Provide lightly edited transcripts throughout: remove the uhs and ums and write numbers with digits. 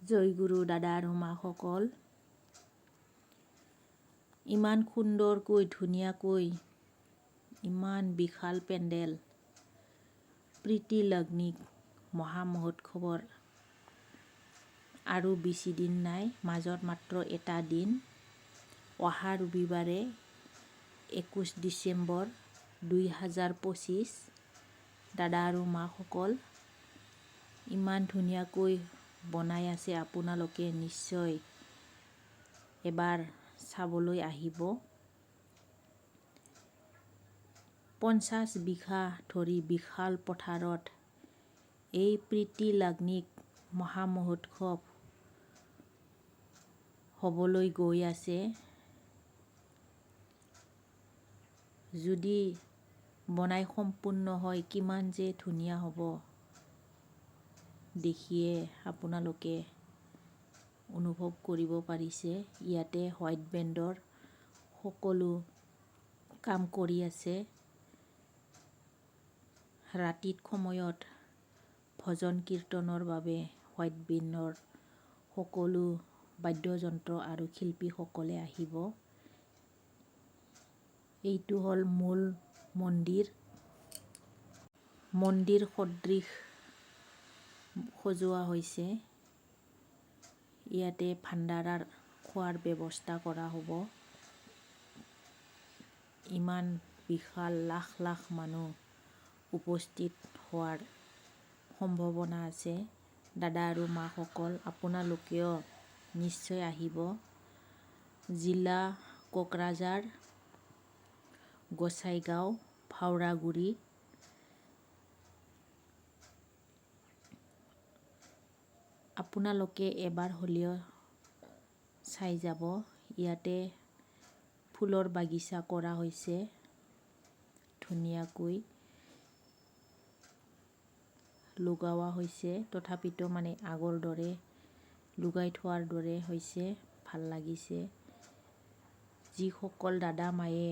জয়গুৰু দাদা আৰু মাসকল, ইমান সুন্দৰকৈ ধুনীয়াকৈ ইমান বিশাল পেণ্ডেল প্ৰীতি লগ্নিক মহামহোৎসৱৰ আৰু বেছি দিন নাই, মাজত মাত্ৰ এটা দিন। অহা ৰবিবাৰে 21 ডিচেম্বৰ 2025। দাদা আৰু মাসকল, ইমান ধুনীয়াকৈ বনাই আছে, আপোনালোকে নিশ্চয় এবাৰ চাবলৈ আহিব। 50 বিঘা ধৰি বিশাল পথাৰত এই প্ৰীতি লগ্নিক মহামহোৎসৱ হ'বলৈ গৈ আছে। যদি বনাই সম্পূৰ্ণ হয়, কিমান যে ধুনীয়া হ'ব, দেখিয়ে আপোনালোকে অনুভৱ কৰিব পাৰিছে। ইয়াতে হোৱাইট বেণ্ডৰ সকলো কাম কৰি আছে। ৰাতিত সময়ত ভজন কীৰ্তনৰ বাবে হোৱাইট বেণ্ডৰ সকলো বাদ্যযন্ত্ৰ আৰু শিল্পীসকলে আহিব। এইটো হ'ল মূল মন্দিৰ। মন্দিৰ সদৃশ সজোৱা হৈছে। ইয়াতে ভাণ্ডাৰাৰ খোৱাৰ ব্যৱস্থা কৰা হ'ব। ইমান বিশাল লাখ লাখ মানুহ উপস্থিত হোৱাৰ সম্ভাৱনা আছে। দাদা আৰু মাসকল, আপোনালোকেও নিশ্চয় আহিব। জিলা কোকৰাঝাৰ, গোসাইগাঁও, ভাওৰাগুৰি। আপোনালোকে এবাৰ হ'লেও চাই যাব। ইয়াতে ফুলৰ বাগিচা কৰা হৈছে, ধুনীয়াকৈ লগাোৱা হৈছে। তথাপিতো মানে আগৰ দৰে লগাই থোৱাৰ দৰে হৈছে, ভাল লাগিছে। যিসকল দাদা মায়ে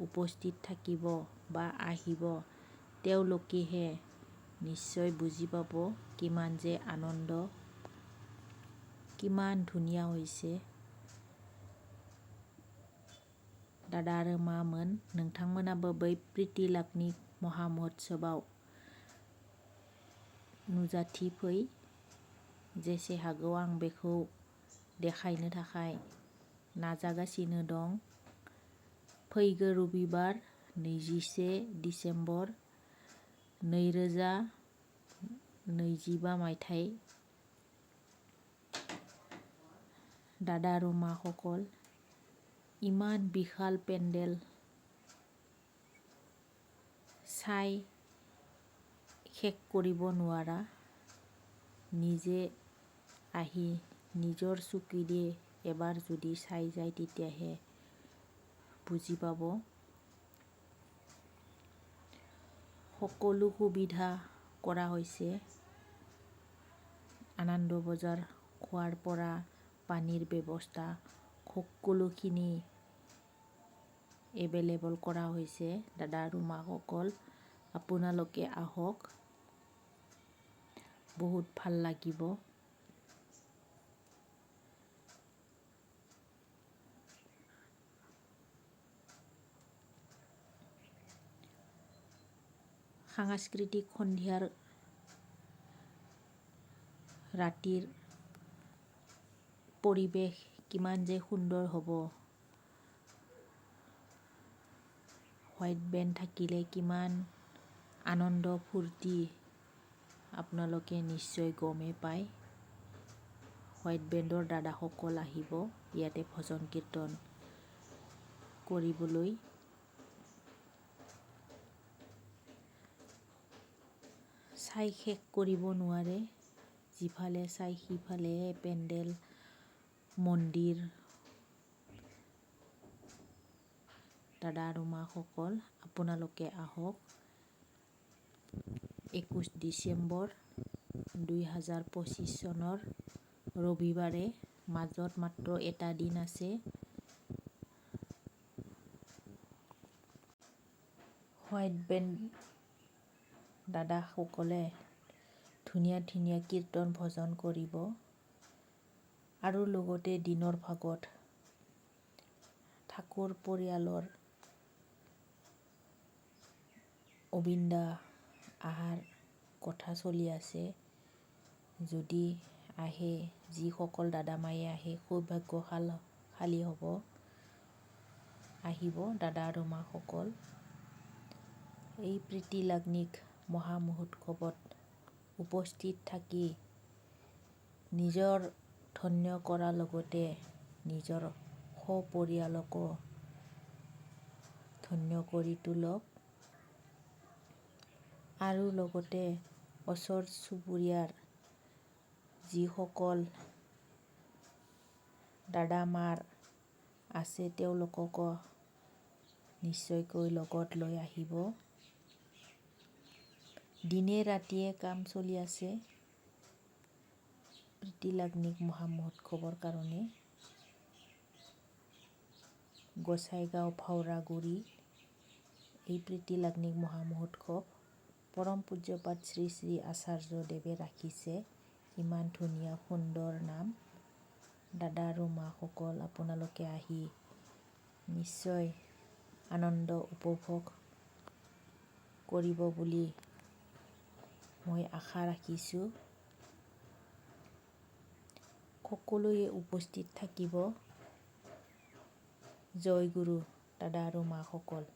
উপস্থিত থাকিব বা আহিব, তেওঁলোকেহে নিশ্চয় বুজি পাব কিমান যে আনন্দ, কিমান ধুনীয়া হৈছে। दादा आरो मामोन, नोंथांमोनाबो बै प्रीति लाग्निक महामहोत्सवआव नुजाथिफै। जेसे हागौ आं बेखौ देखायनो थाखाय नाजागासिनो दं। फैगो रबिबार 21 डिसेम्बर 2025 मायथाइ। দাদা আৰু মাসকল, ইমান বিশাল পেণ্ডেল চাই শেষ কৰিব নোৱাৰা। নিজে আহি নিজৰ চকুৰে এবাৰ যদি চাই যায়, তেতিয়াহে বুজি পাব। সকলো সুবিধা কৰা হৈছে। আনন্দ বজাৰ খোৱাৰ পৰা পানীৰ ব্যৱস্থা সকলোখিনি এভেইলেবল কৰা হৈছে। দাদা আৰু মাসকল, আপোনালোকে আহক, বহুত ভাল লাগিব। সাংস্কৃতিক সন্ধিয়াৰ ৰাতিৰ পৰিৱেশ কিমান যে সুন্দৰ হ'ব। হোৱাইট বেণ্ড থাকিলে কিমান আনন্দ ফূৰ্তি, আপোনালোকে নিশ্চয় গমেই পায়। হোৱাইট বেণ্ডৰ দাদাসকল আহিব ইয়াতে ভজন কীৰ্তন কৰিবলৈ। চাই শেষ কৰিব নোৱাৰে, যিফালে চাই সিফালে পেণ্ডেল, মন্দিৰ। দাদা আৰু মাসকল, আপোনালোকে আহক। 21 ডিচেম্বৰ 2025 চনৰ ৰবিবাৰে, মাজত মাত্ৰ এটা দিন আছে। হোৱাইট বেণ্ড দাদাসকলে ধুনীয়া ধুনীয়া কীৰ্তন ভজন কৰিব। আৰু লগতে দিনৰ ভাগত ঠাকুৰ পৰিয়ালৰ অবিন্দা আহাৰ কথা চলি আছে। যদি আহে, যিসকল দাদা মায়ে আহে, সৌভাগ্যশালী হ'ব। আহিব দাদা আৰু মাসকল। এই প্ৰীতি লাগনিক মহামহোৎসৱত উপস্থিত থাকি নিজৰ ধন্য কৰাৰ লগতে নিজৰ সপৰিয়ালকো ধন্য কৰি তোলক আৰু লগতে ওচৰ চুবুৰীয়াৰ যিসকল দাদা মাৰ আছে, তেওঁলোককো নিশ্চয়কৈ লগত লৈ আহিব। দিনে ৰাতিয়ে কাম চলি আছে প্ৰীতি লাগনিক মহামহোৎসৱৰ কাৰণে। গোসাইগাঁও ভাওৰাগুৰি এই প্ৰীতি লাগনিক মহামহোৎসৱ পৰম পূজ্যপাত শ্ৰী শ্ৰী আচাৰ্যদেৱে ৰাখিছে। ইমান ধুনীয়া সুন্দৰ নাম। দাদা আৰু মাসকল, আপোনালোকে আহি নিশ্চয় আনন্দ উপভোগ কৰিব বুলি মই আশা ৰাখিছোঁ। সকলোৱে উপস্থিত থাকিব। জয় গুৰু দাদা আৰু মাসকল।